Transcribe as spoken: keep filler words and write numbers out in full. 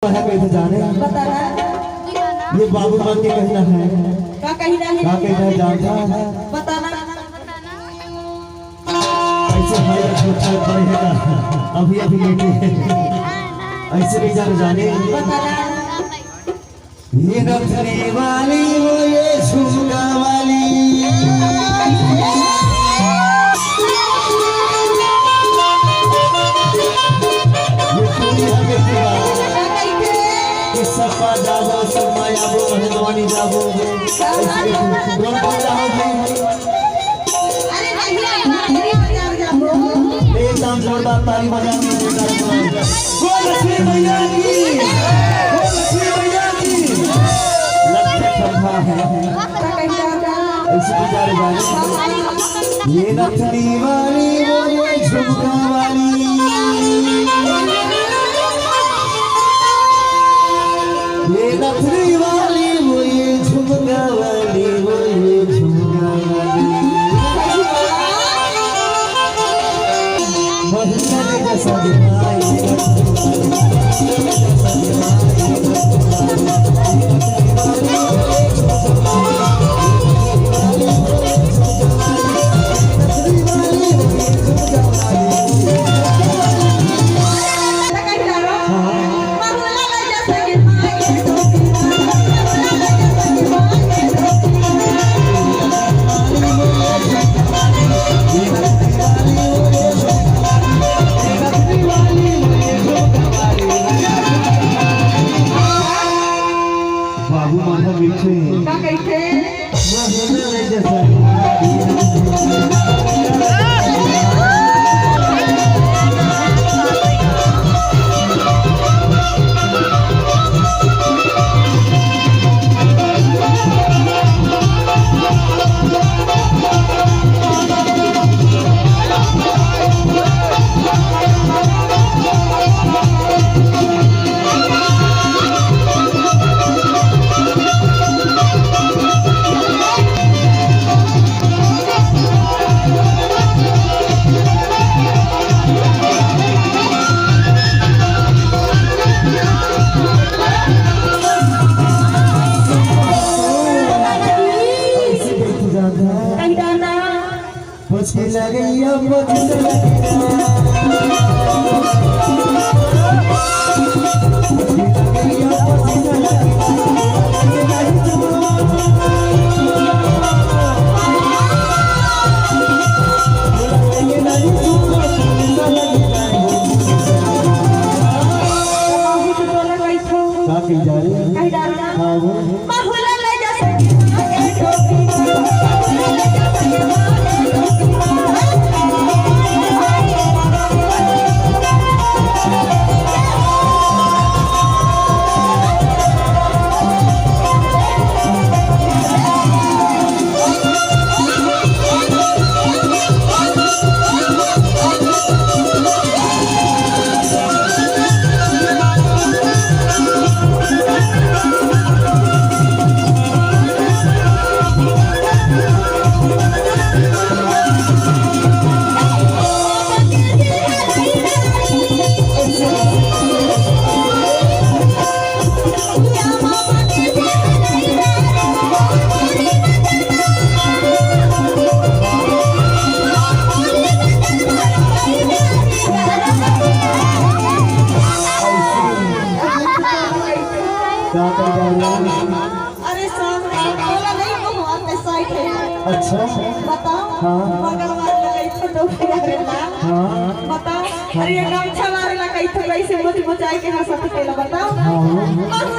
है, कइसे जाने? बता ना। ये बाबू मन के कहिना है। का कहिना है? का कहिना है, जानता है? बता ना। ऐसे भाई का छोटा भाई है ना, अभी अभी लेटे हैं। ऐसे नहीं जाने, जाने। बता ना। ये नथनी वाली, वो ये झुमका वाली। ये पूरी हमें पूरा। कि सपा जाबो, शर्मा जाबो, महेंद्रवानी जाबो। कौन कौन जाबो भाई? अरे भैया, भैया, भैया, भैया। एकदम जोरदार ताली बजा दीजिए। बोल लक्ष्मी मैया की, बोल लक्ष्मी मैया की। लक्ष्मी खंभा है। ऐसे भी जा रहे हैं। ये नथनी वाली, वो ये झुमका वाली। ये नथनी वाली, वो ये झुमका वाली, वो ये झुमका वाली। मधुकर जैसा दिखाई। बाबू माधव मिलथे। का कहिथे? का कही जा रही है? कही जा रही है। हाँ, वो। का कर रहा है? अरे साहब, बोला नहीं, भगवान में साइड है। अच्छा। बताओ। हाँ। मंगलवार का एक फोटो खिला रहे ना। हाँ। बताओ। अरे ये गमछा वाले ला कही तो कैसे मुझ मुझाए के हंसत पेला, बताओ। हाँ।